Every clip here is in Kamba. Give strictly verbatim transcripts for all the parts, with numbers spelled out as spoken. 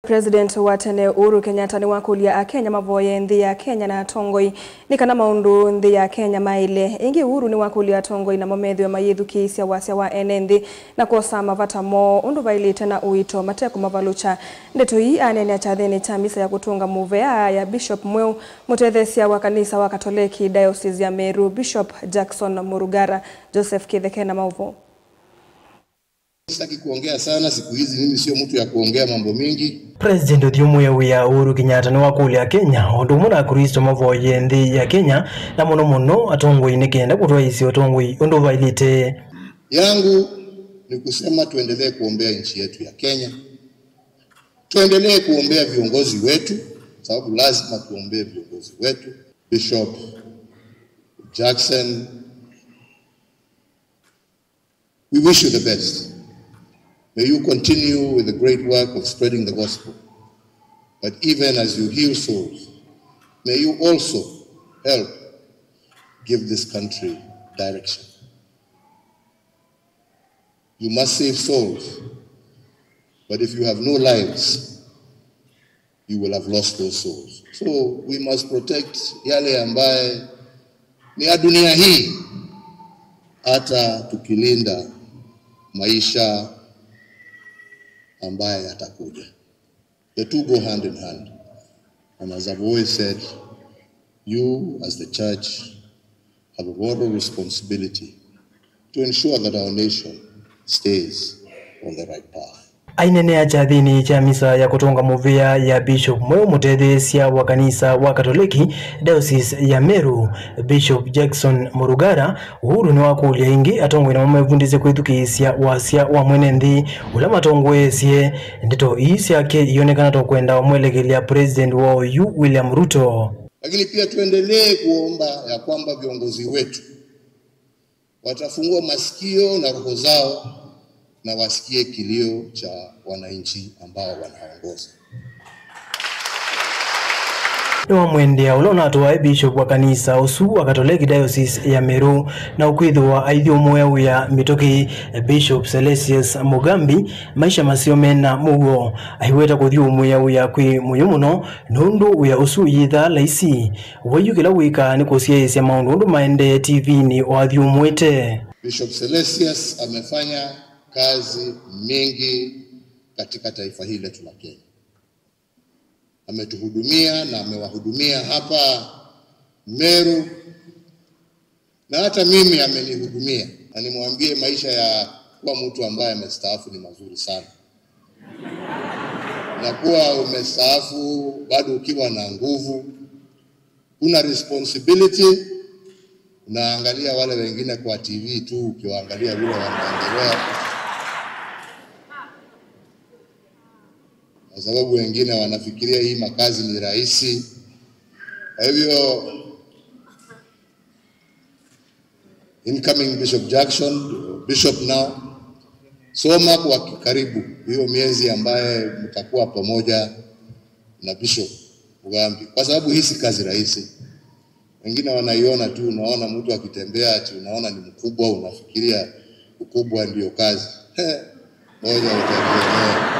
President wa tene Uhuru Kenyatta nĩwakũlya Akenya mavoye nthĩ ya Kenya na atongoi nĩ kana maũndũ nthĩ ya Kenya maĩle. Ĩngĩ Uhuru nĩwakũlya atongoi namo methĩwe mayĩthukĩĩsya wasya wa ene nthĩ na kwosa mavata moo ũndũ vaĩlĩte na ũito matekũmavalũkya. Ndeto ii aneenea kyathĩnĩ kya misa ya kũtũnga mũvea ya Bishop mweũ mũtetheesya wa kanisa wa Katoleki Diocese ya Meru, Bishop Jackson Murugara. Joseph Kĩtheke na maũvoo. Sitaki kuongea sana siku hizi, mimi sio mtu ya kuongea mambo mingi. President ũthyũmũe wĩa Uhuru Kenyatta nĩwakũlya Akenya, o ũndũ ũmwe na Akristo mavoye nthĩ ya Kenya, na mũno mũno atongoi nĩ kenda kũtwaĩĩsya ũtongoi ũndũ vaĩlĩte. Yangu ni kusema tuendelee kuombea nchi yetu ya Kenya, tuendelee kuombea viongozi wetu, sababu lazima tuombee viongozi wetu. Bishop Jackson, we wish you the best. May you continue with the great work of spreading the gospel. But even as you heal souls, may you also help give this country direction. You must save souls. But if you have no lives, you will have lost those souls. So we must protect yale ambaye ni ya dunia hii, hata tukilinda maisha ambaye yatakuja. The two go hand in hand. And as I've always said, you as the church have a moral responsibility to ensure that our nation stays on the right path. Ainenea kyathĩnĩ kya misa ya kũtũnga mũvea ya Bishop mweũ mũtetheesya wa kanisa wa Katoleki Diocese ya Meru, Bishop Jackson Murugara, Uhuru nĩwakũlya ĩngĩ atongoi namo mevundĩsye kwĩthukĩĩsya wasya wa mwene nthĩ ũla matongoesye. Ndeto ii syake ionekana ta kwenda ũmwelekelya President wa oyu William Ruto. Lakini pia tuendelee kuomba ya kwamba viongozi wetu watafungua masikio na roho zao na wasikie kilio cha wananchi ambao wanaongoza. Nĩwamwendea ũla ũnatwae Bishop wa kanisa ũsu wa Katoleki Diocese ya Meru na ũkwĩthĩwa aithyũmũe wĩa mĩtũkĩ, Bishop Celestius Mugambi, maisha maseo mena mũuo. Aiweta kũthyũmũĩa wĩa kwĩ mũyo mũno nũndũ wĩa ũsu ũyĩthaa laisi. Waiyu kĩla wĩkaa nĩ kũsyaĩĩsya maũndũ ũndũ maendee T V-inĩ o athyũmũĩte. Bishop Celestius amefanya kazi mingi katika taifa hili letu la Kenya. Ametuhudumia na amewahudumia hapa Meru, na hata mimi amenihudumia. Na nimwambie, maisha ya kuwa mtu ambaye amestaafu ni mazuri sana. Na kuwa umestaafu bado ukiwa na nguvu, una responsibility, unaangalia wale wengine kwa T V tu, ukiwaangalia vile wanaendelea, kwa sababu wengine wanafikiria hii makazi ni rahisi. Kwa hivyo, incoming Bishop Jackson, Bishop now, soma kwa karibu hiyo miezi ambaye mtakuwa pamoja na Bishop Mugambi, kwa sababu hii si kazi rahisi. Wengine wanaiona tu, unaona mtu akitembea ati unaona ni mkubwa, unafikiria ukubwa ndio kazi. He, ngoja utajielewa.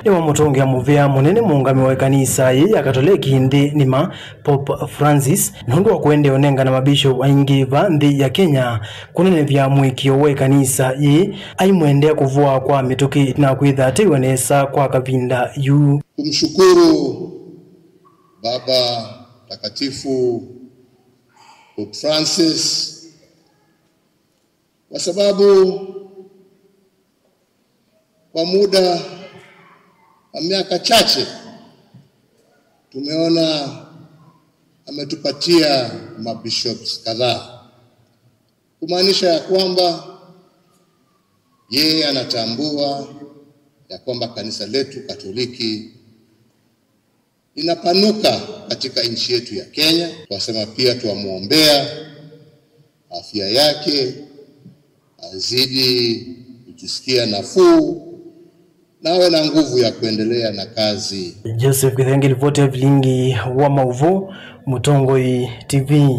Nĩwamũtũngĩa mũvea mũnene mũũngamĩi wa ĩkanisa yĩĩ ya Katoleki nthĩ nima, Pope Francis, nũndũ wa kũendeea ũnengana mabishop aingĩ va nthĩ ya Kenya kũnenevya mũĩkĩĩo wa ĩkanisa yĩĩ, aimwendea kũvũa kwa mĩtũkĩ na kwĩtha ateiwe nesa kwa kavinda yu. Kumshukuru Baba Mtakatifu Pope Francis kwa sababu kwa muda wa miaka chache tumeona ametupatia mabishops kadhaa, kumaanisha ya kwamba yeye anatambua ya kwamba kanisa letu Katoliki linapanuka katika nchi yetu ya Kenya. Twasema pia twamwombea afya yake, azidi kujisikia nafuu na awe na nguvu ya kuendelea na kazi. Joseph Kĩtheke, livoti ya vilingi wa maũvoo, Mũtongoi T V.